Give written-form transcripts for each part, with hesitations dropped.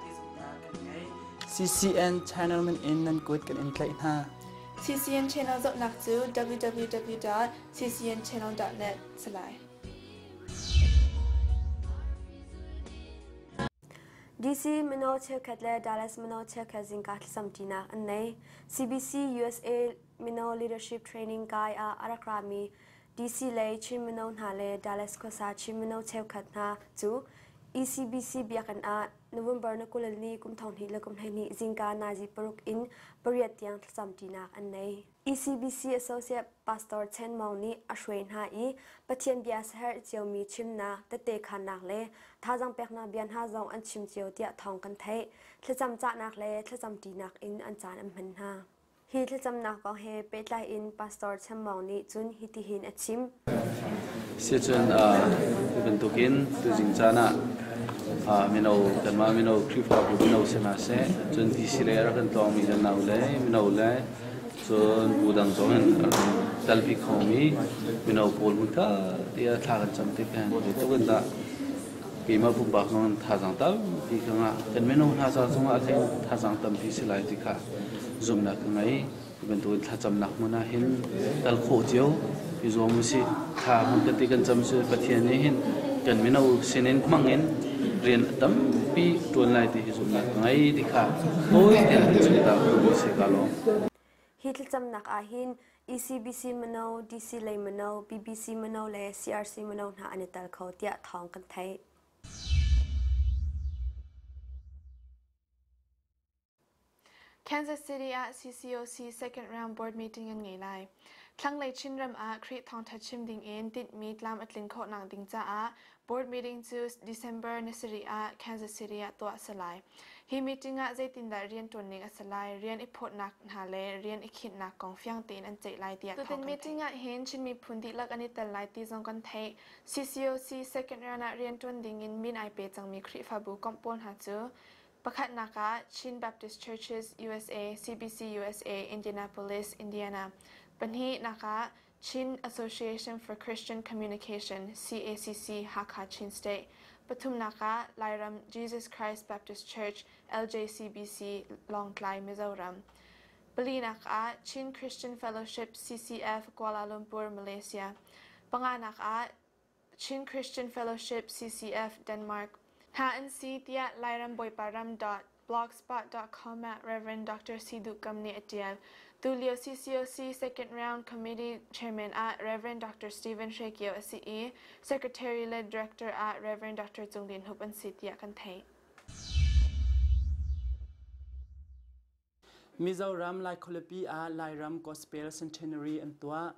ti zumhnak kan ngei. CCN channel min in nan kut kan in tlaih hna. CCN channel zohnak cu www.ccnchannel.net salai. DC mino cheukhat le Dallas mino cheukhat zingka thlacam ṭinak an nei. CBC USA mino leadership training kai ah a rak rami DC lei Chin mino hna le Dallas khuasa Chin mino cheukhat hna cu ECBC biakinn ah November na 20 ni kum 20 le kum 12 zingka nazi paruk in pariat tiang thlacam ṭinak an nei. ECBC Associate Pastor Chen Mawng nih a hruai hna i Pathian bia saherh ciomi chimnak, tette khannak le thazaang peknak bia hna zong an chim cio tiah thawng kan theih. Thlacam cahnak le thlacam ṭinak in an caan an hman hna. Hi thlacamnak kong he pehtlai in Pastor Chen Mawng nih cun hitihin a chim. Sicun hi bantukin tuzing caan ah mino kanmah mino Khrihfabu mino si hna seh, cun DC lei a rak kan tlawngmi kan nau le mino le cun bu dang zong in a rak kalpi khomi mino pawl hmunkhat tiah thla kan cam tik hin zeitluk in dah keimah pumpak zong in thazaang tampi ka ngah. Kan mino hna ca zongah khin thazaang tampi si lai ti kha zumhnak ka ngei. Hi bantukin thlacamnak hmun ah hin kal khawh cio i zuam usih. Thla hmun kan ti kan cam cu Pathian nih hin kan mino sinin hmang in rian a tampi ṭuan lai ti hi zumhnak ka ngei ti kha tawi tein kan chim ta ko si ka lawm. Hi thlacamnak ah hin ECBC mino, DC lei mino, BBC mino le CRC mino hna an i tel kho tiah thawng kan theih. Kansas City ah CCOC second round board meeting an ngei lai. Thlanglei Chinram ah Khrih thawngṭha chim dingin tinhmi tlam a tlin khawhnak ding caah board meeting cu December ni sarih ah Kansas City ah tuah a si lai. Hi meeting ah zeitindah rian ṭuanning a si lai, rian i phawtnak hna le rian i khinhnak kong fiang tein an ceih lai tiah thawng kan theih. meeting ah hin Chin miphun dihlak an i tel lai ti zong kan theih. CCOC second round ah rian ṭuan dingin min ai pe cangmi Khrihfabu komh pawl hna cu Pakhatnak ah Chin Baptist Churches USA, CBC USA, Indianapolis, Indiana. Pahnihnak ah Chin Association for Christian Communication, CACC, Hakha Chin State. Pathumnak ah Lairam Jesus Christ Baptist Church, LJCBC, Lawngtlai, Mizoram. Palinak ah Chin Christian Fellowship, CCF, Kuala Lumpur, Malaysia. Panganak ah Chin Christian Fellowship CCF Denmark hna an si tiah Lairam Bawipa Ram blogspot com ah Rev. Dr. Si Duh Kam nih a ṭial. Tulio CCOC Second Round Committee Chairman ah Rev. Dr. Stephen Hre Kio a si i Secretary le Director ah Rev. Dr. Cung Lian Hup an si tiah kan theih. Mizoram Laikhawlipi ah Lairam Gospel Centenary an tuah.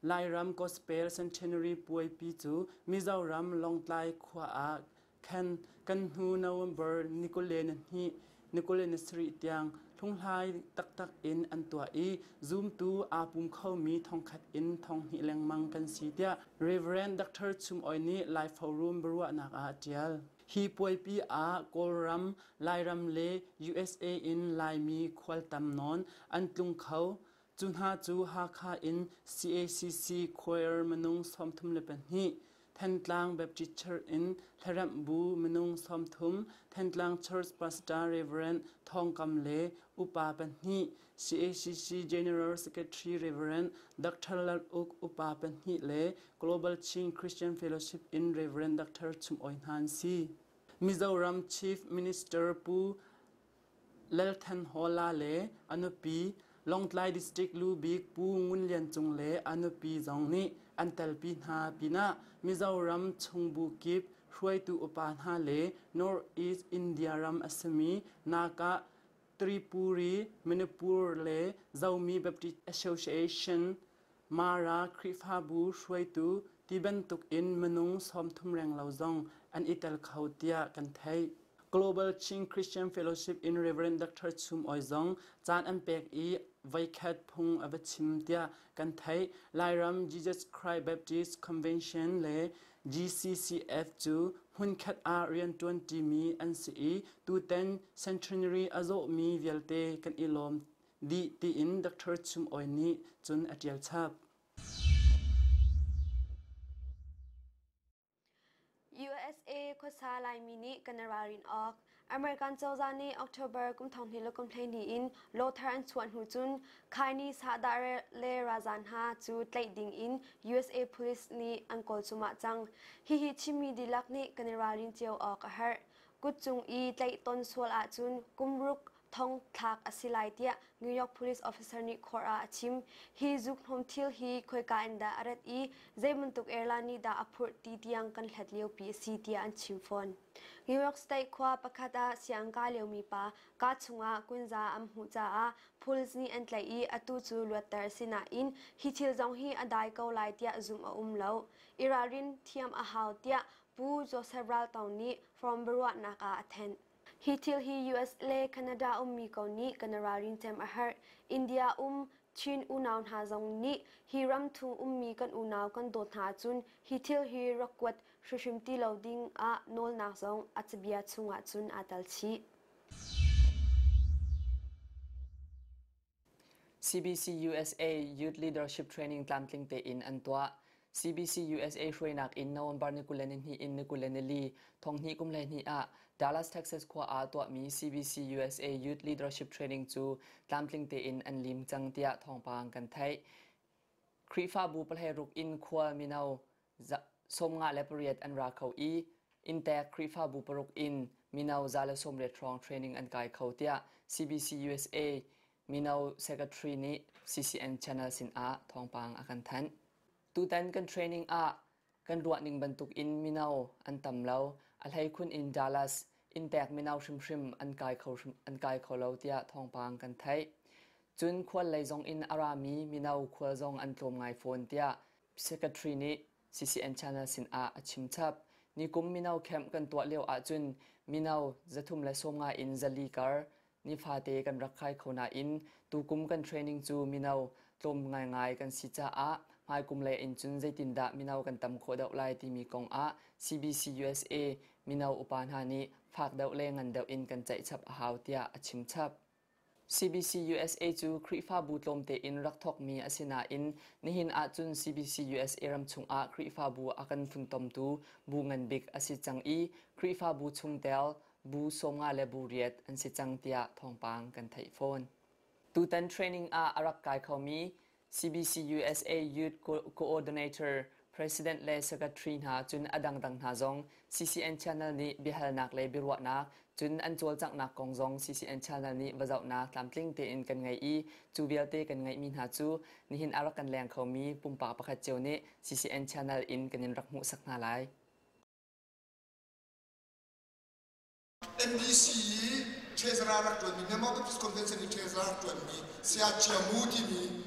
Lairam Gospel Centenary puaipi cu Mizoram Lawngtlai khua ah khan kan hnu November ni 22 ni 27 tiang hlunghlai taktak in an tuah i zumtu aa pum khomi thongkhat in thonghnih lengmang kan si tiah Reverend Dr. Chum Oi nih Lai Forum biaruahnak ah a ṭial. Hi puaipi ah Kawlram, Lairam le USA in Laimi khual tam nawn an tlung kho. Cu hna cu Hakha in CACC Choir minung 32, Thantlang Baptist Church in Hlaremh Bu minung 30, Thantlang Church Pastor Rev. Thawng Kam le upa pahnih, CACC General Secretary Rev. Dr. Lal Uk upa pahnih le Global Chin Christian Fellowship in Rev. Dr. Chum Oi hna an si. Mizoram Chief Minister Pu Lal Than Hawla le a nupi Lawngtlai District lu bik Pu Ngun Lian Cung le a nupi zong nih an telpi hna pinah Mizoram chungbu kip hruaitu upa hna le North East India ram a simi Naga Tripuri, Manipur le Zomi Baptist Association Mara Khrihfabu hruaitu ti bantuk in minung 30 renglo zong an i tel kho tiah kan theih. Global Chin Christian Fellowship in Reverend Dr. Chum Oi zong caan an pek i voikhat phung a va chim tiah kan theih. Lairam Jesus Christ Baptist Convention le GCCF cu hmunkhat ah rianṭuan ṭimi an si i tutan centenary a zawhmi vialte kan i lawm dih tiin Dr. Chum Oi nih cun a ṭial chap. USA khuasa Laimi nih kan i ralrin awk. American cozah nih October kum 2012 in law thar an chuah hnu cun Khaini sahdah le razan hna cu tlaih ding in USA police nih an kawl cumah cang. Hihi Chinmi dihlak nih kan i ralrin cio awk a herh. Kut cung i tlaih ton sual ahcun kum ruk thong thlak a si lai tiah New York police officer nih court ah a chim. Hi zukhnawm thil hi khoika in dah a rat i zei bantuk airline nih dah a phurh ti tiang kan hlat liopi a si tiah an chim fawn. New York State khua pakhat ah sianginn liomi pa kaa chungah kunza an hmuh caah police nih an tlaih i atu cu luatter a si nain hi thil zong hi a dai ko lai tiah zumh a um lo. I ralrin thiam a hau tiah Pu Joseph Raltong nih forum biaruahnak ah a thenh. Hi thil hi US le Canada ummi ko nih kan i ralrin cem a herh. India um Chin unau hna zong nih hi ram chung ummi kan unau kan dawt hna ahcun hi thil hi rak kuat hrimhrim ti lo ding ah nawlnak zong a cabia chungah cun aa tel chih. CBC USA Youth Leadership Training tlamtling tein an tuah. CBC USA hruainak in November ni 22 in ni 24 thonghnih kum 12 ah Dallas, Texas khua ah tuahmi CBC USA Youth Leadership Training cu tlamtling tein an lim cang tiah thawngpang kan theih. Khrihfabu pahleiruk in khua mino 58 an ra kho i inntek Khrihfabu paruk in mino 180 hrawng training an kai kho tiah CBC USA mino secretary nih CCN channel sinah thawngpang a kan thanh. Tutan kan training ah kan ruahning bantuk in mino an tam lo. A hleikhun in Dallas inntek mino hrimhrim an kai kho, an kai kho lo tiah thawngpang kan theih. Cun khual lei zong in a rami mino khual zong an tlawm ngai fawn tiah Secretary nih CCN channel sinah a chim chap. Nikum mino camp kan tuah lio ahcun mino 350 in 400 kar nifate kan rak kai kho nain tukum kan training cu mino tlawm ngaingai kan si caah hmaikum lei in cun zeitindah mino kan tam khawh deuh lai timi kong ah CBC USA mino upa hna nih fak deuh le ngan deuh in kan ceih chap a hau tiah a chim chap. CBC USA cu Khrihfabu tlawmte in rak thawkmi a si nain nihin ahcun CBC USA ram chungah Khrihfabu a kan funtomtu bu ngan bik a si cang i Khrihfabu chungtel bu 50 le bu riat an si cang tiah thawngpang kan theih fawn. Tutan training ah a rak kai khomi CBC USA Youth Coordinator, President le Secretary hna cun a dangdang hna zong CCN channel nih biahalnak le biaruahnak cun an cawlcanghnak kong zong CCN channel nih va zohnak tlamtling tein kan ngei i cu vialte kan ngeihmi hna cu nihin a rak kan leng khomi pumpak pakhat cio nih CCN channel in kan in rak hmuhsak hna lai. NBC i treasurer rak ṭuanmi Myanmar Baptist Convention i treasurer rak ṭuanmi Saya Chia Mu timi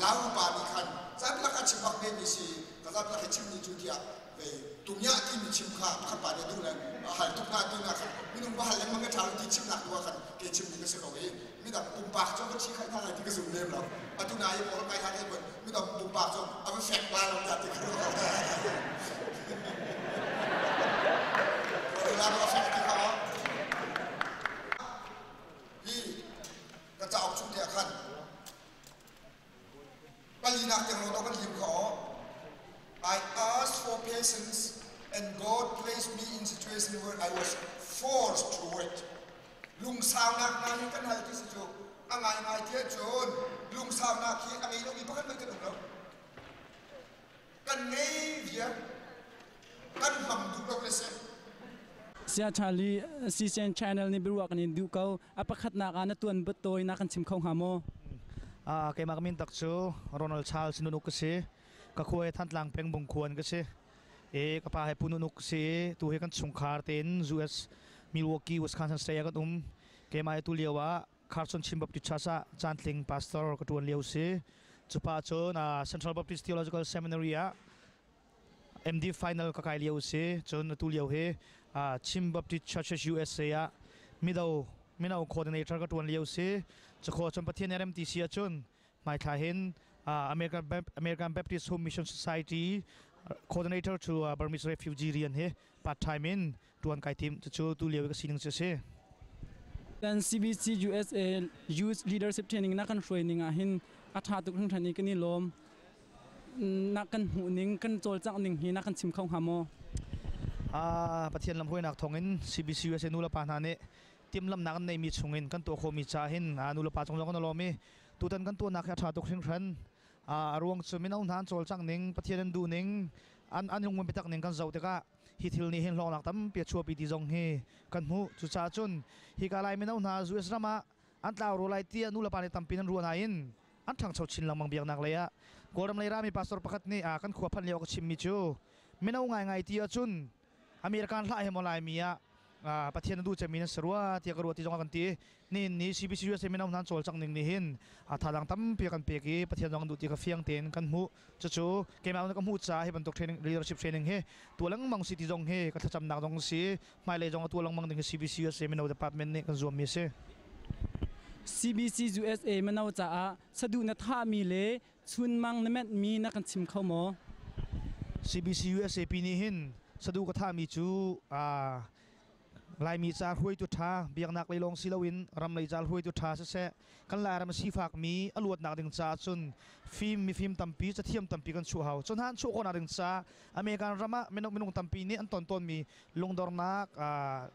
Lau upa nih khan zaplak a chim bak menmi si ka zaplak i chimmi cu tiah vei tumyah timi chim kha pakhat pa nih a duh le hal tuk hna ti na khan minung va hal lengmang ka ṭha lo ti chimnak tu ah khan ke chimmi ka si ko i midang pumpak cu va ṭhi khai hna lai ti ka zum lem lo atu na i pawl kai hlan i midang pumpak cu a va fek la lo dah ti ka ruah la fek ti kha hi ka cauk chung te ah khan palinak tiang lo kan lim kha I asked for patience and God placed me in situation where I was forced to wait. Lungsaunak hna hi kan hal ti si cu a ngaingai ti ahcun lungsaunak hi a ngei lomi pakhat hmanh kan um lo. Kan ngei viar kan hmang duh lo le si. Saya Charlie, CCN channel nih biaruah kan in duh ko. A pakhatnak ah na tuan tawi na kan chim kho hnga maw? Keimah ka min tak cu Ronald Charles Nunuk ka si. Ka khua hi Thantlang peng Bungkhuan ka si. E ka pa he Pu Nunuk si tu hi kan chungkhar tein US Milwaukee Wisconsin state ah kan um. Keimah hi tu lio ah Carson Chin Baptist Church ah cantling pastor ka tuan lio si. Cupa cun Central Baptist Theological Seminary ah MD final ka kai lio si. Cun tu lio hi Chin Baptist Churches USA ah mido mino coordinator ka tuan lio si. Cukho cun Pathian RMTC ahcun hmaithla hin American Baptist Home Mission Society coordinator to Burmese refugee rian hi part time in tuan kai tim cucu tu lio ka sining cu si. Kan CBC USA Youth Leadership Training na kan hruai ning ah hin a tha tuk hringhran i kan i lawm. Na kan hmuh ning kan cawlcangh ning hi na kan chim kho hnga maw? Pathian lamhruainak thawngin CBC USA nulepa hna nih timhlamhnak an neimi chungin kan tuah khawhmi ca hin nulepa cung zong kan i lawm i tutan kan tuahnak hi a ṭha tuk hringhran. A ruang cu mino hna an cawlcangh ning, Pathian an duh ning, an lungmun biatak ning kan zoh tikah hi thil nih hin hlawknak tampi a chuahpi ti zong hi kan hmuh. Cucaah cun hika Lai mino hna US ram ah an tlau rua lai tiah nulepa nih tampi nan ruah nain an ṭhangcho chin lengmang. Biaknak lei ah Kawlram lei rami pastor pakhat nih kan khua phanh lio ka chimmi cu mino ngaingai ti ahcun American hlah he maw Laimi ah Pathian a duh cemmi nan si rua tiah ka ruah ti zong a kan ti. Nihin ni CBC USA mino hna an cawlcangh ning nih hin thazaang tampi a kan pek i Pathian zong an duh ti kha fiang tein kan hmuh. Cucu keimah nih ka hmuh caah hi bantuk training, leadership training hi tuah lengmang si ti zong hi ka thlacamnak zong si. Hmailei zong a tuah lengmang ding hi CBC USA mino department nih kan zuammi a si. CBC USA mino caah saduh na thahmi le chunmang na menhmi na kan chim kho maw? CBC USA pi nih hin saduh ka thahmi cu Laimi ca hruaitu ṭha, biaknak lei lawng si loin ram lei ca hruaitu ṭha siseh, kan Lairam sifakmi a luatnak ding caah cun fim mifim tampi, cathiam tampi kan chuah hau. Cu hna an chuah khawhnak ding caah American ram ah minung tampi nih an ton tawnmi lungdornak,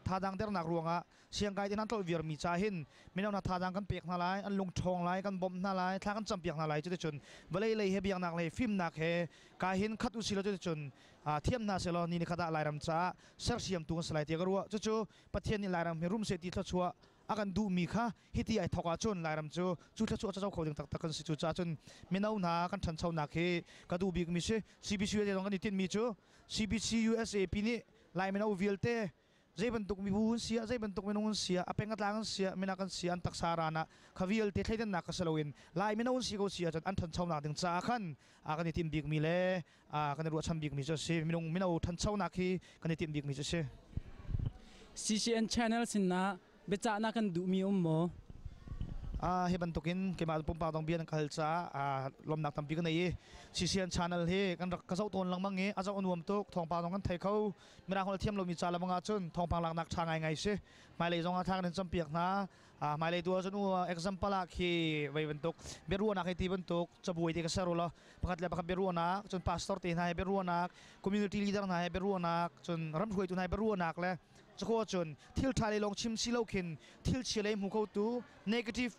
thazaang dernak ruangah siangkai in an tlolh viarmi ca hin mino hna thazaang kan pek hna lai, an lung ṭhawng lai, kan bawmh hna lai, thla kan campiak hna lai. Cuticun vawlei lei he biaknak lei fimnak he ka hin khat usih law cuticun thiam hna sehlaw ni ni khat ah Lairam caah sersiamtu kan si lai tiah ka ruah. Cucu Pathian nih Lairam hi rum seh ti thluachuah a kan duhmi kha hiti ai thawk ahcun Lairam cu cu thluachuah caco kho ding taktak kan si. Cucaah cun mino hna kan ṭhanchonak hi ka duh bikmi si. CBC USA zong kan i tinhmi cu CBC USA pi nih Lai mino vialte zei bantuk mibu an si ah, zei bantuk minung an si ah, a peng a tlang an si ah, minak an si ah, an taksa ran ah kha vialte thleidannak ka si loin Lai mino an si ko si ahcun an ṭhanchonak ding caah khan kan i timh bikmi le kan i ruahchan bikmi cu a si. Minung mino ṭhanchonak hi kan i timh bikmi cu a si. CCN channel sinah biacahnak kan duhmi um maw? Hi bantukin keimah pumpak dong bia nan ka hal caah lawmnak tampi ka nei i CCN channel hi kan rak ka zoh tawn lengmang i a zoh a nuam tuk. Thawngpang zong kan thei kho. Mirang holh thiam lomi ca lamang ahcun thawngpang laknak ṭha ngaingai si. Hmailei zong ah thla kan in campiak hna. Hmailei tu ahcun example ah khi vei bantuk biaruahnak hei ti bantuk cabuai te ka ser u law pakhat le pakhat biaruahnak, cun pastor te hna he biaruahnak, community leader hna he biaruahnak, cun ram hruaitu hna he biaruahnak le cuko cun thil ṭha lei lawng chim si lo khin thil chia lei hmu kho tu, negative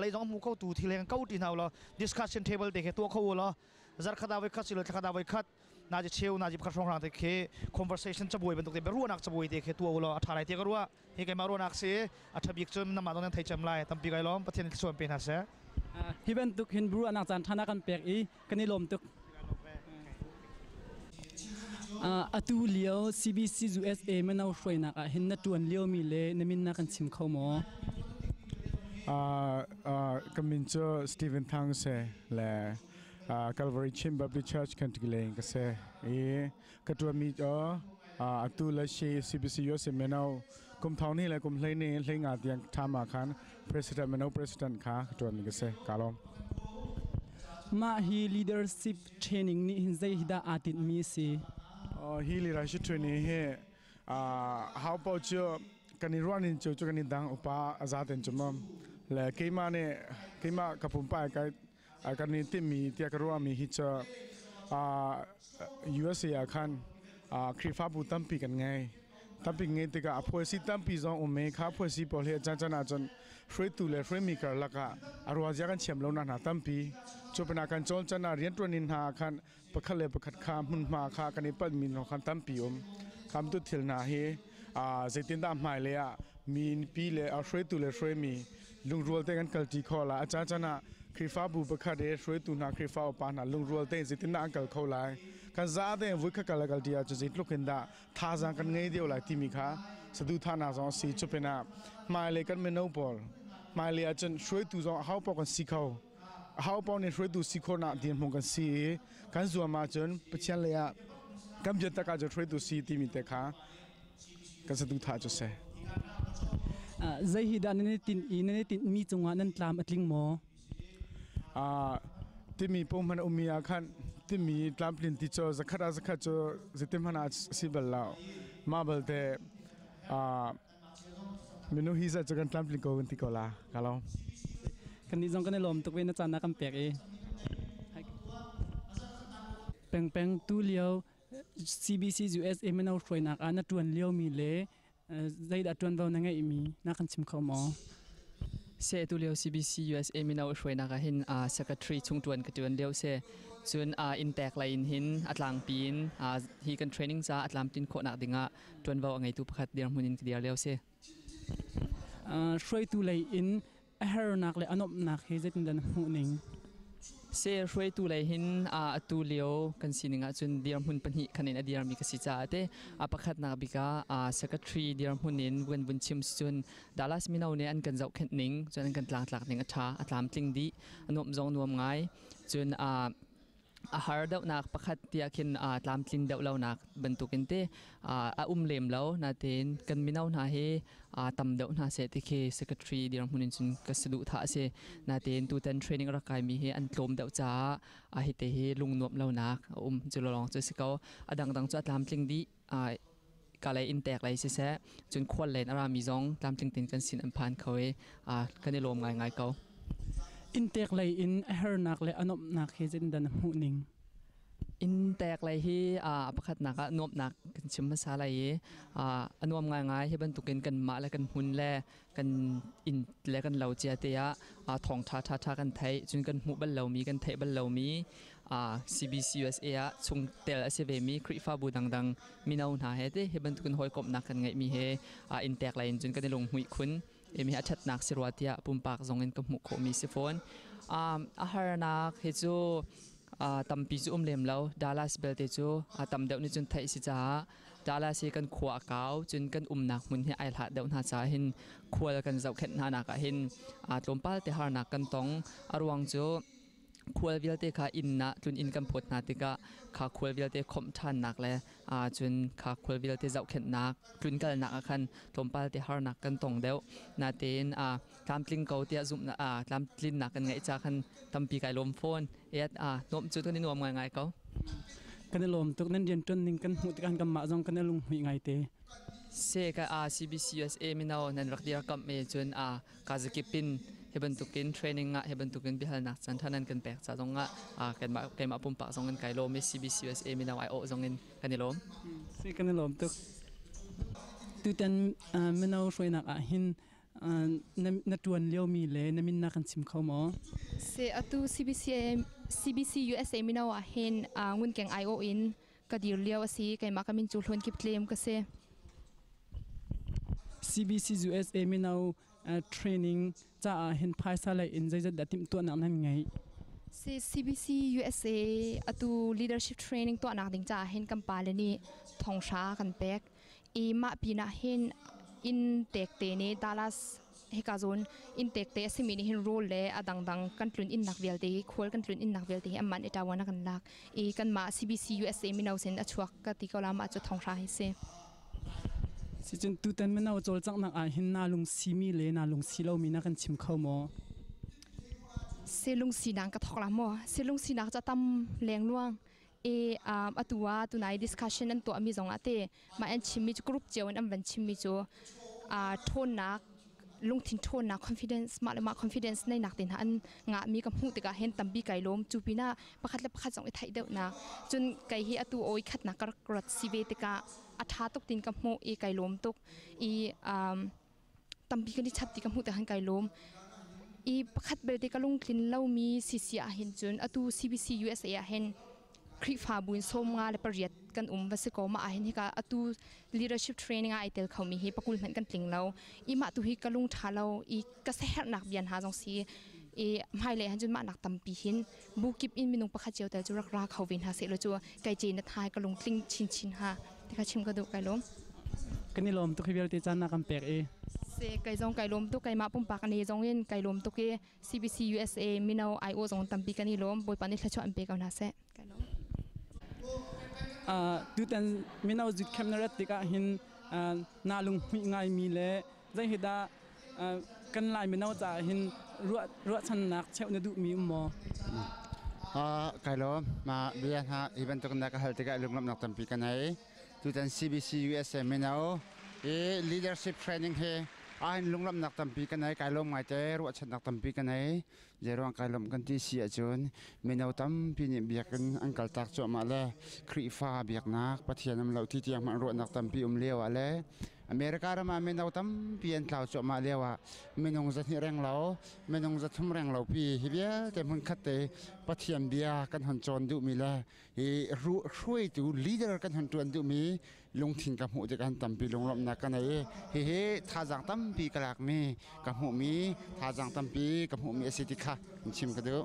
lei zong hmu kho tu thil he kan ko ti hna u law discussion table te khi tuah kho u law zarkhat ah voikhat silo thlakhat ah voikhat nazi cheu nazi pakhat hrawng te khi conversation cabuai bantuk te biaruahnak cabuai te khi tuah u law a ṭha lai ti ka ruah. Hi keimah ruahnak si. A ṭha bik cun namah zong nan thei cem lai. Tampi kai lawm. Pathian thluachuah pe hna seh. Hi bantuk hin biaruahnak caan ṭha na kan pek i kan i lawm tuk. Atu lio CBC USA mino hruainak ah hin na ṭuan liomi le na min na kan chim kho maw? Ka min cu Stephen Thang se le Calvary Chin Baptist Church kan leng ka se i ka ṭuanmi cu atu le shi CBC USA mino kum thong ni le kum hlei ni hlei nga tiang ṭham ah khan president, mino president kha ka ṭuanmi ka si. Ka lawm. Mah hi leadership training nih hin zei hi dah aa tinhmi a si? Hi leadership training hi hau paoh cu kan i ruah ning cu kan i dang, upa a zaten cu maw le keimah nih keimah ka pumpak kai kan i timhmi tiah ka ruahmi hi cu USA ah khan Khrihfabu tampi kan ngei. Tampi ngei tikah a phuaisi tampi zong um i kha phuaisi pawl hi a caan caan ahcun hruaitu le hruaimi karlak ah a ruazia kan thiam lo nak hna tampi. Cu pinah kan cawl can ah rianṭuan in hna ah khan pakhat le pakhat kha hmunhma kha kan i palhmi hna khan tampi um. Kham tu thil hna hi zeitindah hmailei ah mipi le hruaitu le hruaimi lungrual te kan kalṭi kho la, a caan caan ah Khrihfabu pakhat i hruaitu hna, Khrihfa upa hna lungrual tein zeitindah an kal kho lai, kan za tein vui khat kal le kalṭi ahcun zeitluk in dah thazaang kan ngei deuh lai timi kha saduhthahnak zong a si. Cu pinah hmailei kan mino pawl hmailei ahcun hruaitu zong aho paoh kan si kho, aho paoh nih hruaitu si khawhnak dirhmun kan si i kan zuam ahcun Pathian lei ah kan biatak ahcun hruaitu si timi te kha kan saduhthah cu si. Zei hi dah nan i tinh i nan i tinhmi cungah nan tlam a tling maw? Timi pung hman ummi ah khan timi tlamtlin ti cu zakhat ah zakhat cu zeitin hmanh ah si bal lo. Mah balte minu hi zat cu kan tlamtling ko kan ti ko la. Ka lawm. Kan nih zong kan i lawm tuk ve, na caan na kan pek i. Pengpeng tu lio CBC USA mino hruainak ah na ṭuan liomi le zeidah ṭuanvo na ngeihmi na kan chim kho maw? Se tu lio CBC USA mino hruainak ah hin secretary chung ṭuan ka ṭuan lio se. Cun in tek lei in hin a tlangpi in hi kan training ca a tlamtlin khawhnak dingah ṭuanvo a ngeitu pakhat dirhmun in ka dir lio si. Hruaitu lei in a hernak le a nuamhnak hi zeitindah na hmuh ning? Se hruaitu lei hin atu lio kan sining ahcun dirhmun pahnih khan in a dirmi ka si caah te a pakhatnak bik ah secretary dirhmun in vun vun chim cun Dallas mino nih an kan zohkhenh ning cun an kan tlangtlak ning a ṭha, a tlamtling dih, a nuamh zong nuam ngai. Cun a har deuhnak pakhat tiah khin tlamtlin deuh lonak bantukin te a um lem lo. Natein kan mino hna hi tam deuh hna seh ti khi secretary dirhmun in cun ka saduhthah a si. Natein tutan training rak kaimi hi an tlawm deuh caah hi te hi lungnuamh lonak a um. Cu lawng cu si ko. A dangdang cu a tlamtling dih. Ka lei in tek lei siseh, cun khual len a rami zong tlamtling tein kan sin an phan kho i kan i lawm ngaingai ko. Inntek lei in a hernak le a nuamhnak hi zeitindah na hmuh ning? Inntek lei hi pakhatnak ah nuamhnak kan chim hmasa lai i a nuam ngaingai. Hi bantukin kanmah le kan hmun le kan inn le kan lo cia te ah thawng ṭha ṭha ṭha kan theih, cun kan hmuh bal lomi, kan theih bal lomi CBCUSA ah chungtel a si vemi Khrihfabu dangdang mino hna he te hi bantukin hawikomhnak kan ngeihmi he inntek lei in cun kan i lunghmuih khun. Imi a ṭhatnak si rua tiah pumpak zong in ka hmuh khawhmi si fawn. A harnak hi cu tampi cu um lem lo. Dallas belte cu tam deuh nih cun theih si caah Dallas hi kan khua a kau, cun kan umnak hmun hi ai hlat deuh hna caah hin khual kan zohkhenh hna nak ah hin tlawmpal te harnak kan tong. A ruang cu khual vialte kha inn ah tlun inn kan phawt hna tikah kha khual vialte khawmh ṭhannak le cun kha khual vialte zohkhenhnak tlunkalnak ah khan tlawmpal te harnak kan tong deuh. Natein tlamtling ko tiah zumhnak tlamtlinnak kan ngeih ca khan tampi kai lawm fawn. Nuamh cu kan i nuam ngaingai ko. Kan i lawm tuk. Nan rianṭuan ning kan hmuh tikah kanmah zong kan i lunghmuih ngaite. Se ka CBCUSA mino nan rak dirkamh me cun ka zakip in hi bantukin training ah hi bantukin biahalnak caan ṭha nan kan pek ca zong ah keimah pumpak zong in kai lawm i CBCUSA mino ai awh zong in kan i lawm. Si kan i lawm tuk. Tutan mino hruainak ah hin na ṭuan liomi le na min na kan chim kho maw? Se atu CBC CBC USA mino ah hin ngunkeng ai awh in ka dir lio a si. Keimah ka min cu Hlawn Kip Tlem ka si. CBC USA mino training caah hin phaisa lei in zeizat dah timhtuahnak nan ngeih? CBC USA atu leadership training tuahnak ding caah hin kan pale nih thonghra kan pek. I mah pinah hin inn tek te nih Dallas hika zawn inn tek te a simi nih hin rawl le a dangdang kan tlun innak vialte hi, khual kan tlun innak vialte hi amah nih ṭawan a kan lak i kanmah CBC USA mino sin a chuak ka ti ko la. Mah cu thonghra hi si. Sicun tutan mino cawlcanghnak ah hin naa lungsimi le naa lungsi lomi na kan chim kho maw? Silung sinak ka thok la maw? Silung sinak ca tam lengluang e atu ah tunai discussion an tuahmi zong ah te mah an chimmi cu group cio in an van chimmi cu ṭhawnnak, lungthin ṭhawnnak, confidence, mah le mah confidence neinak te hna an ngahmi ka hmuh tikah hin tampi kai lawm. Cu pinah pakhat le pakhat zong i theih deuhnak, cun kei hi atu oi khatnak ka rak rat si ve tikah a ṭha tuk tin ka hmuh i kai lawm tuk i tampi kan i chap ti ka hmuh tikah kai lawm. I pakhat belte ka lungtlin lomi CC ah hin cun atu CBC USA ah hin Khrihfabu in 58 kan um va si ko. Mah ah hin hika atu leadership training ah ai tel khomi hi 20 hmanh kan tling lo i mah tu hi ka lung ṭha lo i ka seherhnak bian ha zong si i hmailei han cun mah nak tampi hin bu kip in minung pakhat cio tel cu rak ra kho ve hna seh law cu kai ce na thai ka lungtling chinchin ha ti kha chim ka duh. Kai lawm. Kan i lawm tuk hi vialte caan na kan pek i. Se kai zong kai lawm tuk. Keimah pumpak ne zong in kai lawm tuk i CBC USA mino IO zong tampi kan i lawm. Bawipa nih thluachuah an pe ko hna seh. Kai lawm. Tutan mino zut khem na rat tikah hin na lunghmuih ngaimi le zei hi dah kan Lai mino caah hin ruahchannak cheuh na duhmi um maw? Kai lawm. Ma bia hna hi bantuk na ka hal tikah lunglawmhnak tampi ka nei. Tutan CBC USA mino i leadership training hi Ahin lunglawmhnak tampi ka nei, kai lawm ngai te, ruahchannak tampi ka nei. Zeiruang kai lawmh kan ti si ahcun mino tampi nih biakinn an kaltak cuahmah le Khrihfa biaknak Pathian um lo ti tiang hmanh ruahnak tampi um lio ah le America ram ah mino tampi an tlau cuahmah lio ah minung zahnih reng lo, minung zathum reng lo pi hi vialte hmunkhat te Pathian bia kan hon cawn duhmi le hi hruaitu leader kan hon ṭuan duhmi lungthin ka hmuh tikah tampi lunglawmhnak ka nei i hihi thazaang tampi ka lakmi ka hmuhmi thazaang tampi ka hmuhmi a si ti kha in chim ka duh.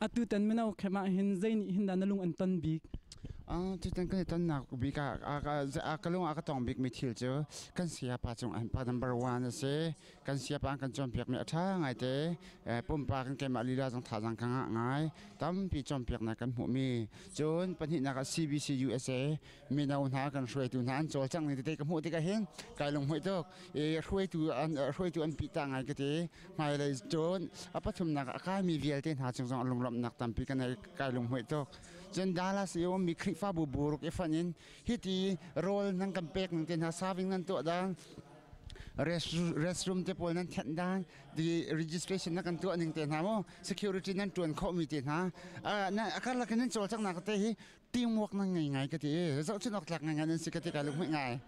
Atu tan mino khem ah hin zei nih hin dah na lung an ton bik? Tutan kan i tonnak bik ah ka lung a ka tong bikmi thil cu kan sayapa cung ah pa number one a si. Kan sayapa an kan cawnpiakmi a ṭha ngaite. Pumpak in keimah lila zong thazaang ka ngah ngai. Tampi cawnpiaknak kan hmuhmi. Cun pahnihnak ah CBC USA mino hna kan hruaitu hna an cawlcangh ning tete ka hmuh tikah hin kai lunghmuih tuk. I hruaitu an hruaitu an pih ta ngai ka ti. Hmailei cun a pathumnak ah a kaimi vialte hna cung zong lunglawmhnak tampi ka nei kai lunghmuih tuk. Cun Dallas i ummi Khrihfabu buruk i fonh in hiti rawl nan kan pek ning te hna saving nan tuah dan restroom te pawl nan thenh dan di registration na kan tuah ning te hna mu security nan tuan khawh mi te hna a karlak in nan cawlcanghnak te hi teamwork nan ngei ngai ka ti zohchun awk tlak ngai ngai nan si ka ti ka lung ngai.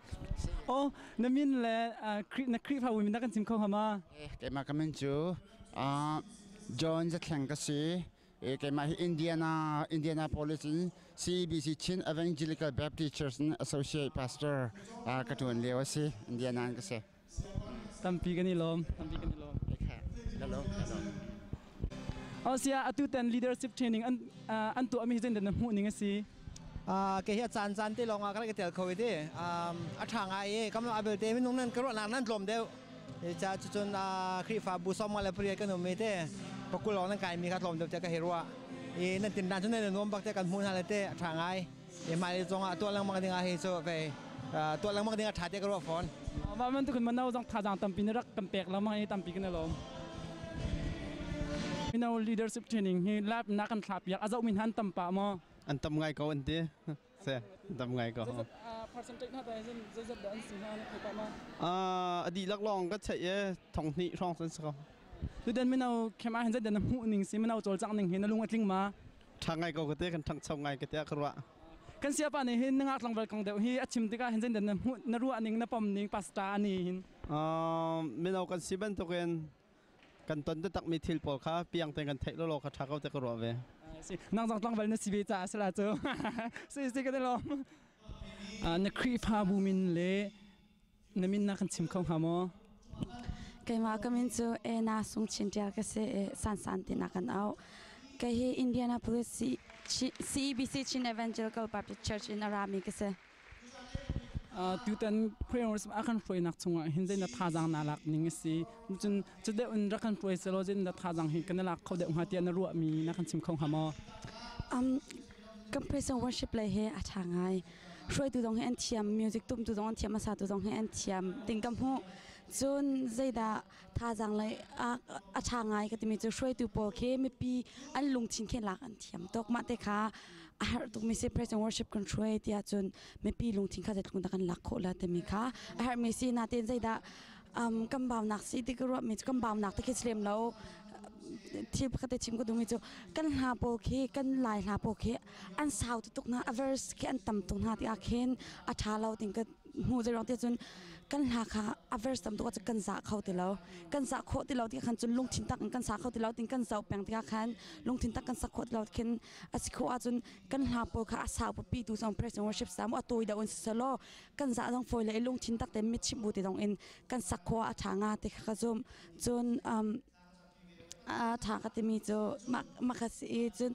Oh, na min le na Khrihfabu min na kan chim kho hnga ma? Keimah ka min cu John Zathleng ka si. Keimah hi Indiana Indianapolis in CEBC Chin Evangelical Baptist Church in Associate Pastor ka ṭuan lio a si. Indiana in ka si. Tampi kan i lawm. Tampi kan i lawm. Ka lawm. Ka lawm. Sia atu tan leadership training an an tuah mi hi na hmuh ning a si? Ke hi a caan caan te lawng ah ka tel kho i ti. A ṭha ngai i kam abelte minung nan ka ruahnak nan tlawm deuh. Ca cucun Khrihfabu 58 kan um i te pakul lawng nan kaimi kha tlawm deuh tiah ka hei ruah. I nan tindan cu nan nuam bak te kan hmuh hna le te a ṭha ngai. I hmailei zong ah tuah lengmang ding ah hi cu vei tuah lengmang ding ah ṭha te ka ruah fawn. Mah bantuk in mano zong thazaang tampi na rak kan pek lengmang i tampi kan i lawm. Mino leadership training hi lab na kan thlah piak a zoh mi hna an tam pah maw? An tam ngai ko an ti. Se tam ngai ko. Percentage hna ta hin zeizat dah an si hna na thei pah ma? A dihlak lawng ka theih i thong hnih hrawng san si ko. Tutan mino khem ah hin zeidah na hmuh ning si mino cawlcangh ning hi na lung a tling ma? Ṭha ngai ko ka te kan ṭhangcho ngai ka tiah ka ruah. Kan siapa nih hin na ngak tlangval kong deuh hi a chim tikah hin zeidah na hmuh na ruah ning na pom ning pastor ani hin? Mino kan si bantukin kan ton takmi thil pawl kha piang tein kan theih lawlaw kha ṭha ko te ka ruah ve. Si nang zong tlangval na si ve caah sila cu. Si si ka te lawm. Na Khrihfabu min le na min na kan chim kho hnga maw? Keimah ka min cu Ena Sung Chin Tial ka si i San San tina kan auh. Kei hi Indianapolis CEBC Chin Evangelical Baptist Church in a rami ka si. Tutan prayer a kan hruainak chungah hin zei na thazaang naa lak ning a si. Cun cu deuh in rak kan hruai selaw zei na thazaang hi kan i lak kho deuh hnga tiah na ruahmi na kan chim kho hnga maw? Kan praise and worship lei hi a ṭha ngai. Hruaitu zong hi an thiam, music tumtu zong an thiam, a satu zong hi an thiam ding ka hmuh. Cun zeidah thazaang lei a ṭha ngai ka timi cu hruaitu pawl khi mipi an lungthin khi lak an thiam tuk. Mah te kha a herh tukmi si praise and worship kan hruai tiah cun mipi lungthin kha zeitluk dah kan lak khawh la timi kha a herhmi si. Natein zeidah kan baunak si ti ka ruahmi cu kan baunak te khi si lem lo. Thil pakhat te chim ka duhmi cu kan hla pawl khi kan Lai hla pawl khi an sau tuk hna, a verse khi an tam tuk hna tiah khin a ṭha lo ting ka hmu. Zei ruang tiah cun kan hla kha a verse tam tuk ahcun kan zah kho ti lo, kan zah khawh ti lo tikah khan cun lungthin tak in kan sa kho ti lo ting kan zoh peng tikah khan lungthin tak kan sak khawh ti lo khin a si khawh ahcun kan hla pawl kha a sau pipi tu zong praise and worship sa mu a tawi deuh in siselaw kan zah zong fawi le i lungthin tak te mit chimh bu te zong in kan sak khawh a ṭha nga ti kha ka zumh. Cun a ṭha ka timi cu mah kha si i cun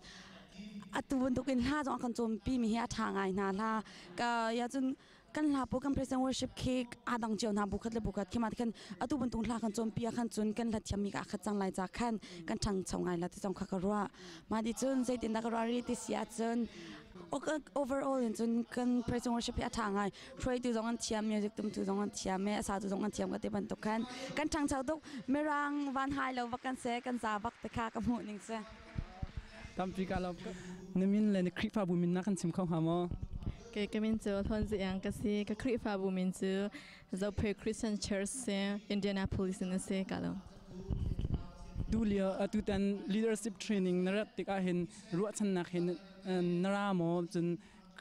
atu bantuk in hla zong a kan cawnpi mi hi a ṭha ngai hna. Hla ka ya cun kan hla pawl kan praise and worship khi aa dang cio hna, bu khat le bu khat khi. Mah khan atu bantuk hla kan cawnpi ah khan cun kan hla thiammi ka khat cang lai ca khan kan ṭhangcho ngai la ti zong kha ka ruah. Mah ti cun zeitindah ka ruah rih ti si ahcun overall in cun kan praise and worship hi a ṭha ngai. Hruaitu zong an thiam, music tumtu zong an thiam i a satu zong an thiam ka ti bantuk khan kan ṭhangcho tuk. Mirang van hai lo bak kan si, kan za bak te kha ka hmuh ning si. Tampi ka lawm. Na min le na Khrihfabu min na kan chim kho hnga maw? Ke ka min cu Hlawn Zi Iang ka si. Ka Khrihfabu min cu Zophei Christian Church si Indianapolis in a si ka lo. Tu lio atutan leadership training na rat tikah hin ruahchannak hin na ra maw cun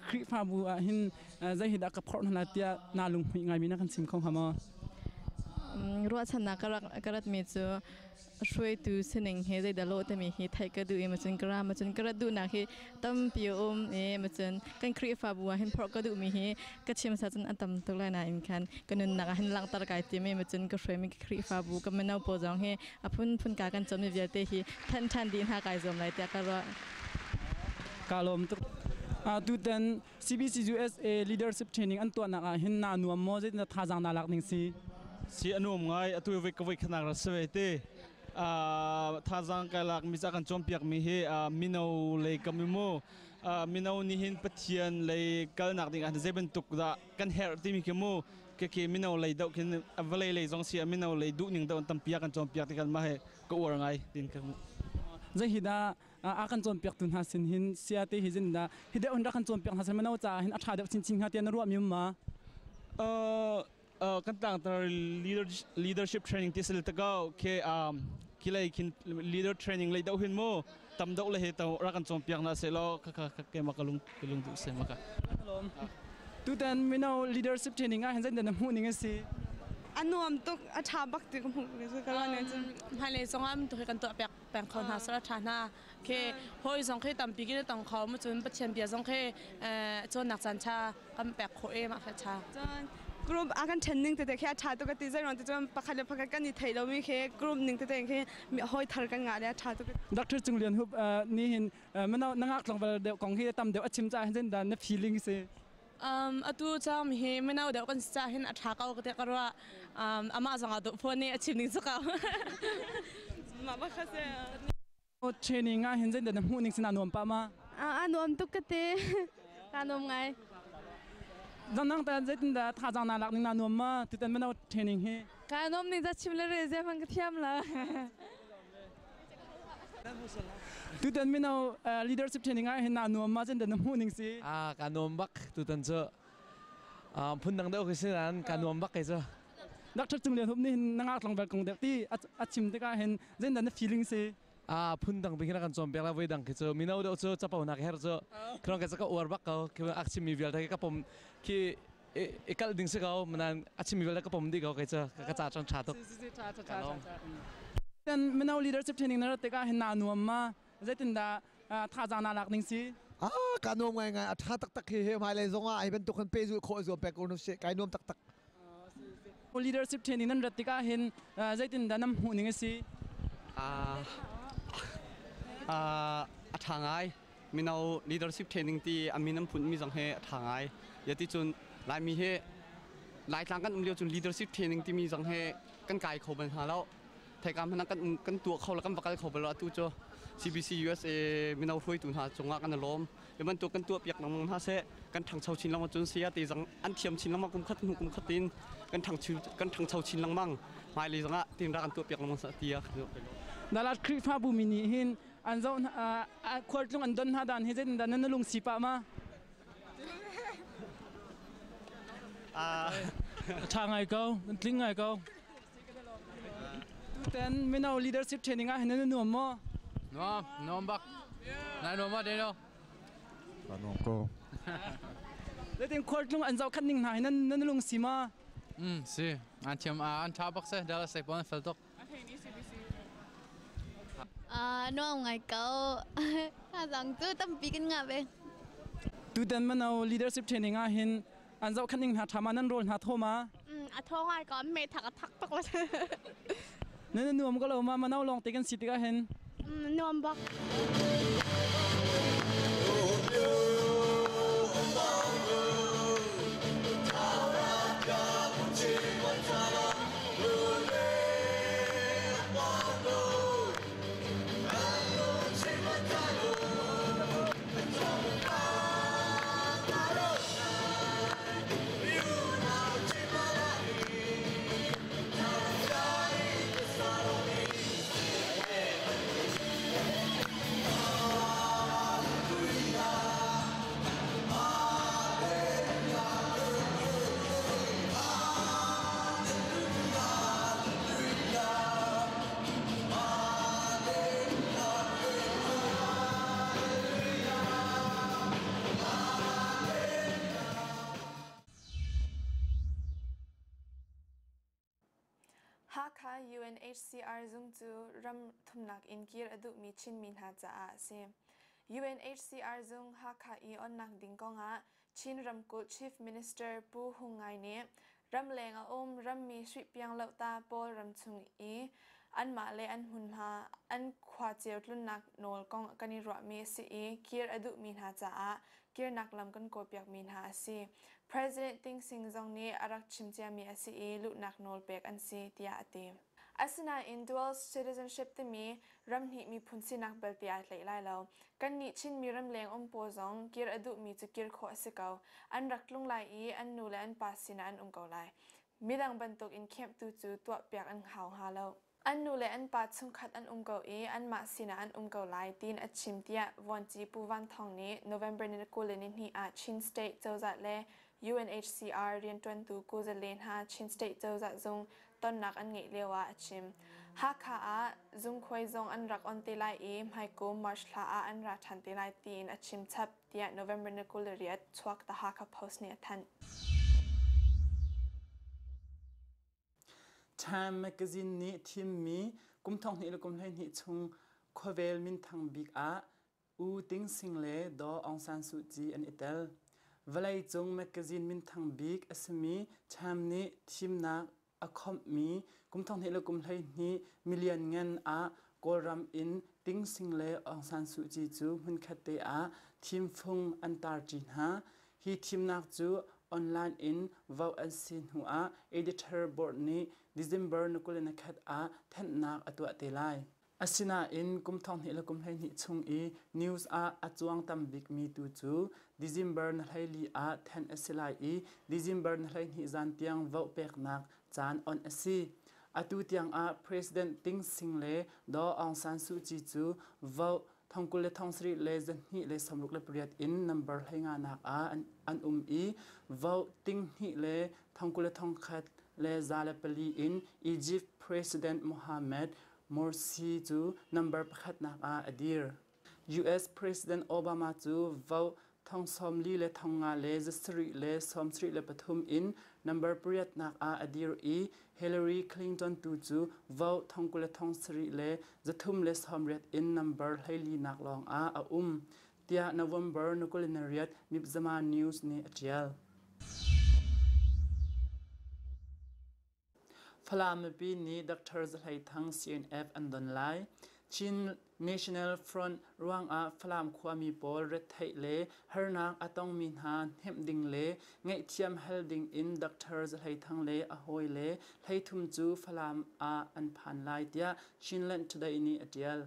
Khrihfabu ah hin zei hi dah ka phorh hna tiah naa lunghmuih ngaimi na kan chim kho hnga maw? Ruahchannak ka ratmi cu hruaitu sining he zeidah lawh timi hi theih ka duh i macun ka ra macun ka rat duhnak hi tampi a um i macun kan Khrihfabu ah hin phorh ka duhmi hi ka chim sa cun a tam tuk lai nain khan ka nunnak ah hin langhter kai tim i macun ka hruaimi ka Khrihfabu ka mino pawl zong hi a phunphun ka kan cawmmi vialte hi thanh ṭhan dih hna kai zuam lai tiah ka ruah. Ka lawm tuk. Tutan CBC USA leadership training an tuahnak ah hin naa nuam maw zeitindah thazaang naa lak ning si? Si a nuam ngai atu voi ka voi khanak ra si ve te thazaang kai lak mi ca kan cawnpiak mi hi mino lei kam mu mino nih hin Pathian lei kalnak ding ah zei bantuk dah kan herh timi khi mu ke ke mino lei doh khin vawlei lei zong si mino lei duh ning doh tampi kan cawnpiak ti kan mah he ka uar ngai tin ka Zei hi dah a kan cawnpiaktu hna sin hin sia te hi zin dah hi deuh hin rak kan cawnpiak hna sin mino caah hin a ṭha deuh chinchin hnga tiah na ruah mi um ma? Kan tlangtar leadership training ti sil takau ke kilei khin leader training lei deuh hin mu tam deuh le he to rak kan cawnpiak na se lo kha kha ke ma ka lung ka lung duh se ma ka. Tutan mino leadership training ah hin zeitin na hmuh ning a si? A nuam tuk, a ṭha bak ti ka hmuh ka ruah ning cun. Hmailei zong ah tu hi kan tuah piak peng kho hna sal a ṭha hna. Khi hawi zong khi tampi kin tong kho mu cun Pathian bia zong khi cawnnak caan ṭha kan pek khawh e mah kha ṭha. Cun group a kan ṭhen ning tete khi a ṭha tuk ka ti zei ruang ti cun pakhat le pakhat kan i thei lomi khi group ning tete khi hawi thar kan ngah le a ṭha tuk. Dr. Cung Lian Hup nih hin mino na ngak tlangval deuh kong hi tam deuh a chim caah hin dah na feeling si? Atu cang hi mino deuh kan si caah hin a ṭha ko ka ti ka ruah. Amah zong aa duh fawn i a chim ning cu ko. Mah bak kha si. Training ah hin zeidah na hmuh ning sin aa nuam pah ma? A nuam tuk ka ti. Ka nuam ngai. Dangdang ta zeitindah thazaang naa lak ning naa nuam ma? Tutan mino training hi. Ka nuam ning za chim le re zia hmang ka thiam la. Tutan mino leadership training ah hin naa nuam ma zeitindah na hmuh ning si? Ah, ka nuam bak tutan cu. Phun dang deuh khi si nain ka nuam bak kei cu. Dr. Cung Lian Hup nih hin na ngak tlangval kong deuh ti a chim tikah hin zeitindah na feeling si? Ah, phun dang bik hin a kan cawnpiak la voi dang khi cu mino deuh cu capo nak her cu khirong ke ka uar bak ko khi a chimmi vialte ka pom khi i kalh ding si ko manan a chimmi vialte ka pom dih ko kei cu ka ca cang ṭha tuk. Kan mino leadership training na rat tikah hin naa nuam ma? Zeitindah thazaang naa lak ning si? Ah, ka nuam ngai ngai a ṭha taktak hi he hmailei zong ah hi bantuk hin pehzulh khawh zuam pek ko nu sih kai nuam taktak. Leadership training nan rat tikah hin zeitindah nan hmuh ning a si? A ṭha ngai. Mino leadership training ti a min an phunmi zong hi a ṭha ngai. Yati cun Laimi hi Laitlang kan um lio cun leadership training timi zong hi kan kai kho bal hna lo. Theikam hmanh kan kan tuah kho lo kan va kal kho bal lo atu cu CBC USA mino hruaitu hna cungah kan i lawm. Hi bantuk kan tuah piak lengmang hna seh kan ṭhangcho chin lengmang cun saya te zong an thiam chin lengmang kum khat hnu kum khat in kan ṭhangcho chin lengmang hmailei zongah tin ra kan tuah piak lengmang seh tiah Dalat Khrihfabu mi nih hin an zoh khualtlung an don hna dan hi zeitindah nan lung si pah ma? Ṭha ngai ko, tling ngai ko. Tutan mino leadership training ah hin nan nuam maw? Nuam, nuam bak. Nai nuam ma Daniel? Ka nuam ko. Zeitin khualtlung an zohkhat ning hna hi nan lung si ma? Si. An thiam an tha bak se. Dallas sai pon fel tuk. Nuam ngai ko. Thazang cu tampi kan ngah ve. Tutan mino leadership training ah hin an zohkhat ning hna ṭha ma nan rawl hna thaw ma? A thaw ngai ko me thak a thak tuk. Nan nuam ko lo ma mano lawng te kan si tikah hin? Nuam bak. UNHCR zung cu ram thumnak in kir a duhmi Chinmi hna caah a si. UNHCR zung Hakha i onnak ding kongah Chin ramkulh Chief Minister Pu Hung Ngai nih ramleng a um rammi hruihpiang lohta pawl ramchung i anmah le an hmunhma an khua cio tlunnak nawl kong kan i ruahmi a si i kir a duhmi hna caah kirnak lam kan kawlpiakmi hna a si. President Ting Sing zong nih a rak chim ciami a si i luhnak nawl pek an si tiah a ti. Asinain dual citizenship timi ramhnih miphun sinak belte aa tlaih lai lo. Kannih Chinmi ramleng um pawl zong kir a duhmi cu kir khawh a si ko. An rak tlung lai i an nu le an pa sinah an um ko lai. Midang bantuk in kemhtu cu tuahpiak an hau hnga lo. An nu le an pa chungkhat an um ko i anmah sinah an um ko lai tiin a chim tiah Vuanci Pu Van Thawng nih November ni 22 ah Chin State cozah le UNHCR rianṭuantu kuzale hna Chin State cozah zung tonnak an ngeih lio ah a chim. Hakha ah zungkhuai zong an rak on te lai i hmaikum March thla ah an ra ṭhan te lai tiin a chim chap tiah November ni 28 chuak The Hakha Post nih a thanh. Time magazine nih thimmi kum 2012 chung khuavel minthang bik ah U Ting Sing le Daw Aung San Suu Kyi an i tel. Vawleicung magazine minthang bik a simi Time nih thimnak a khomhmi kum 2012 million ngan ah Kawlram in Ting Sing le Aung San Suu Kyi cu hmunkhat te ah thimfung an tarṭi hna. Hi thimnak cu online in vote an si hnu ah editor board nih December 21 ah thanhnak a tuah te lai. Asinain kum 2012 chung i news ah a cuang tam bikmi tu cu December 24 ah thanh a si lai i December 22 zan tiang vote peknak caan on a si. Atu tiang ah President Ting Sing le Daw Aung San Suu Kyi cu vote thong 20 le thong 7 le 268 in number 15 nak ah an um i vote ting hnih le thong 20 le thong khat le 104 in Egypt President Mohamed Morsi cu number pakhatnak ah a dir. US President Obama cu vote thong 40 le thong nga le 7 le 73 in number pariatnak ah a dir i Hillary Clinton tu cu vote thong 20 le thong 7 le 380 in number 14nak lawng ah a um tiah November 28 Mipzama News nih a ṭial. Falam mipi nih Dr. Za Hlei Thang CNF an don lai. Chin National Front ruangah Falam khuami pawl retheih le harnak a tongmi hna hnemh ding le ngaihthiam hal ding in Dr. Za Hlei Thang le a hawile 33 cu Falam ah an phan lai tiah Chinland Today nih a ṭial.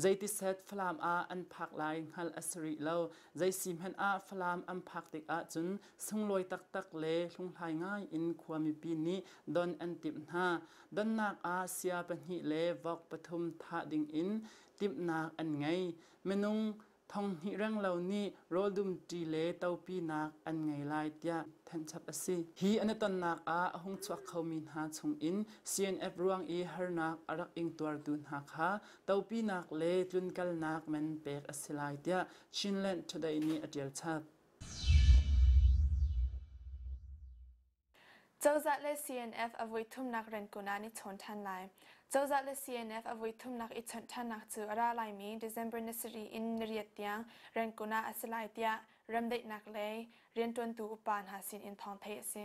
Zeitiset Falam ah an phak lai hngalh a si rih lo. Zei si hmanh ah Falam an phak tikah cun sunglawi taktak le hlunghlai ngai in khua mipi nih don an timh hna. Donnak ah sia pahnih le vok pathum thah dingin timhnak an ngei. Minung 2000 renglo nih rawldum ṭi le topinak an ngei lai tiah thenhchap a si. Hi an i tonnak ah a hung chuak khomi hna chungin CNF ruang i harnak a rak ingtuartu hna kha topinak le tlunkalnak man pek a si lai tiah Chinland Today nih a ṭial chap. Cozah le CNF a voi thumnak Rangoon ah an i chawn ṭhan lai. Cozah le CNF a voi thumnak i chawnh ṭhannak cu a ra laimi December ni sarih in niriat tiang Rangoon ah a si lai tiah remdaihnak lei rianṭuantu upa hna sinin thawng theih a si.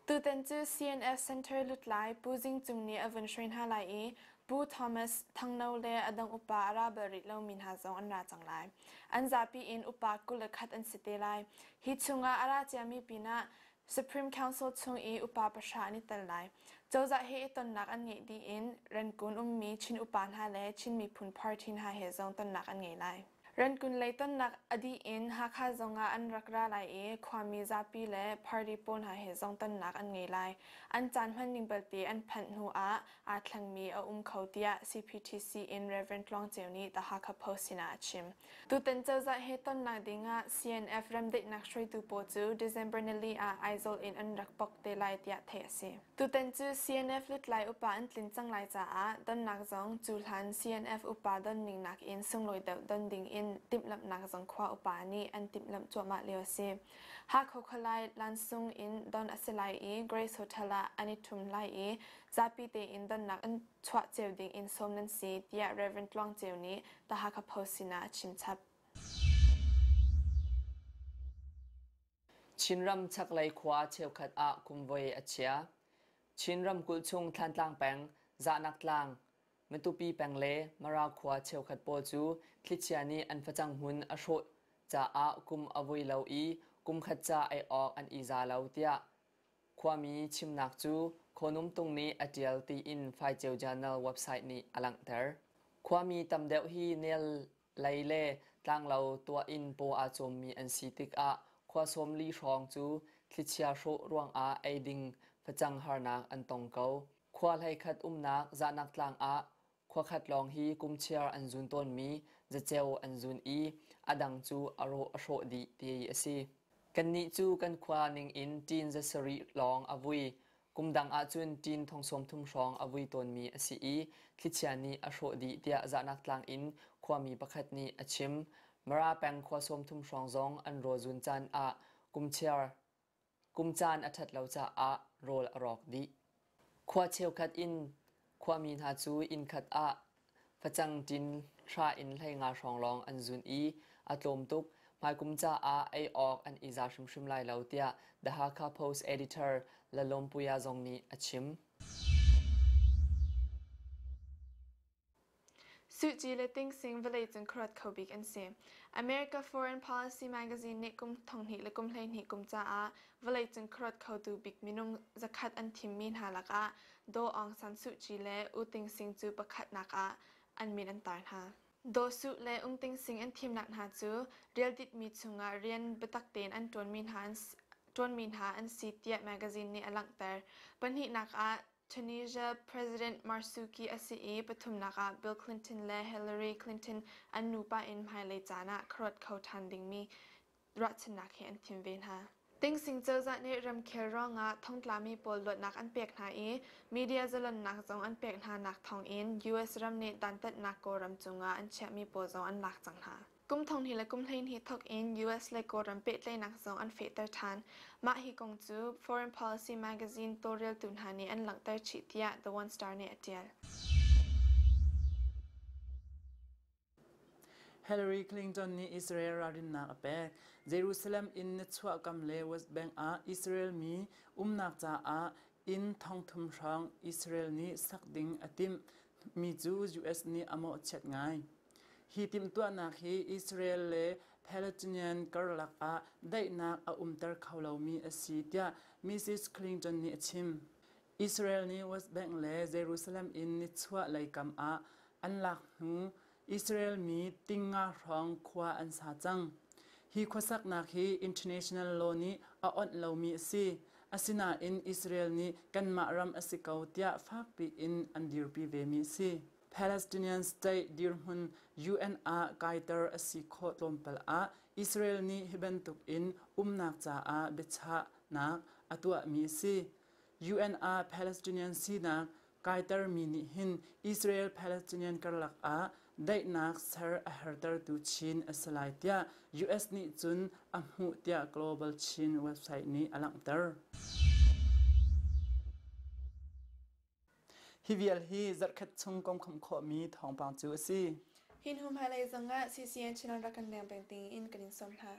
Tutan cu CNF Center lutlai Pu Zing Cung nih a vun hruai hna lai i Pu Thomas Thangno le a dang upa a ra bal rih lomi hna zong an ra cang lai. An zapi in upa 21 an si te lai. Hi chungah a ra ciami pinah Supreme Council chung i upa pahra an i tel lai. Cozah he i tonnak an ngeih dih in Rangoon ummi Chin upa hna le Chin miphun party hna he zong tonnak an ngei lai. Rangoon lei tonnak a dih in Hakha zongah an rak ra lai i khuami zapi le party pawl hna he zong tonnak an ngei lai. An caan hmanning belte an phanh hnu ah aa thlengmi a um kho tiah CPTC in Rev. Tluang Ceu nih The Hakha Post sinah a chim. Tutan cozah he tonnak dingah CNF remdaihnak hruaitu pawl cu December nili ah Aizawl in an rak pok te lai tiah theih a si. Tutan cu CNF lutlai upa an tlin cang lai caah donnak zong cu hlan CNF upa don ning nakin sunglawi deuh don ding in in timhlamhnak zong khua upa nih an timhlamh cuahmah lio a si. Hakha khualai lansung in don a si lai i Grace Hotel ah an i ṭhum lai i zapi tein donnak an chuah cio ding in sawm nan si tiah Rev. Tluang Ceu nih The Hakha Post sinah a chimchap. Chinram chaklei khua cheukhat ah kumvoi a chia. Chin ramkulh chung Thlantlang peng, Zahnak tlang, Matupi peng le Mara khua cheukhat pawl cu thlichia nih an facang hmun a hrawh caah kum a vui lo i kum khat ca ei awk an i za lo tiah khuami chimnak cu Khonumtung nih a ṭial tiin Faiceu Journal website nih a langhter. Khuami tam deuh hi nel lei le tlanglo tuah in paw aa cawmmi an si tikah khua 40 hrawng cu thlichia hrawh ruangah ei ding facang harnak an tong ko. Khua hleikhat umnak Zahnak tlang ah khua khat lawng hi kum chiar an zun tawnmi zaceo an zun i a dang cu a rawh a hrawh dih ti a si. Kannih cu kan khua ningin ṭin zasarih lawng a vui. Kum dang ahcun ṭin thong 30 hrawng a vui tawnmi a si i thlichia nih a hrawh dih tiah Zahnak tlang in khuami pakhat nih a chim. Mara peng khua 30 hrawng zong an rawl zun caan ah kum kum caan a ṭhat lo caah rawl a rawk dih. Khua cheukhat in khuami hna cu inn khat ah Facang ṭin hra in 15 hrawng lawng an zun i a tlawm tuk. Hmaikum caah ei awk an i za hrimhrim lai lo tiah The Hakha Post editor Lalawmpuia zong nih a chim. Suh Kyi le Ting Sing vawleicung khuaruat kho bik an si. America Foreign Policy magazine nih kum 2012 kum caah vawleicung khuaruat khotu bik minung 100 an thimmi hna lakah Daw Aung San Suu Kyi le U Ting Sing cu pakhatnak ah an min an tar hna. Daw Suh le Ung Ting Sing an thimnak hna cu rialditmi chungah rian biatak tein an ṭuanmi hna an si tiah magazine nih a langhter. Pahnihnak ah Tunisia President Marzouki a si i pathumnak ah Bill Clinton le Hillary Clinton an nupa in hmailei caan ah khuaruat kho ṭhan dingmi ruahchannak he an thim ve hna. Tingsing cozah nih ramkhel ruangah thongtlami pawl luatnak an pek hna i media zalonnak zong an pek hna nak thawngin US ram nih dantatnak Kawlram cungah an chiahmi pawl zong an lak cang hna. Kum 20 le kum 12 thawk in US le Kawlram pehtlaihnak zong an fehter ṭhan. Mah hi kong cu Foreign Policy magazine tawlreltu hna nih an langhter chih tiah The One Star nih a ṭial. Hillary Clinton nih Israel ralrinnak a pek. Jerusalem in nichuahkam le West Bank ah Israel mi umnak caah inn 3000 hrawng Israel nih sak ding a timh mi cu US nih a mawhchiat ngai. Hi timhtuahnak hi Israel le Palestinian karlak ah daihnak a umter kho lomi a si tiah Mrs. Clinton nih a chim. Israel nih West Bank le Jerusalem in nichuah lei kam ah an lak hnu Israel mi tingnga hrawng khua an sa cang. Hi khuasaknak hi international law nih a onh lomi a si. Asinain Israel nih kanmah ram a si ko tiah fakpi in an dirpi vemi a si. Palestinian state dirhmun UN ah kaiter a si khawh tlawmpal ah Israel nih hi bantuk in umnak caah biachahnak a tuahmi a si. UN ah Palestinian sinak kaitermi nih hin Israel-Palestinian karlak ah daihnak ser a hertertu Chin a si lai tiah US nih cun a hmuh tiah Global Chin website nih a langhter. Hi vial hi zarhkhat chung kong kham khawhmi thawngpang cu a si. Hi hnu hmailei zongah CCN channel rak kan leng peng ding in kan in sawm hna.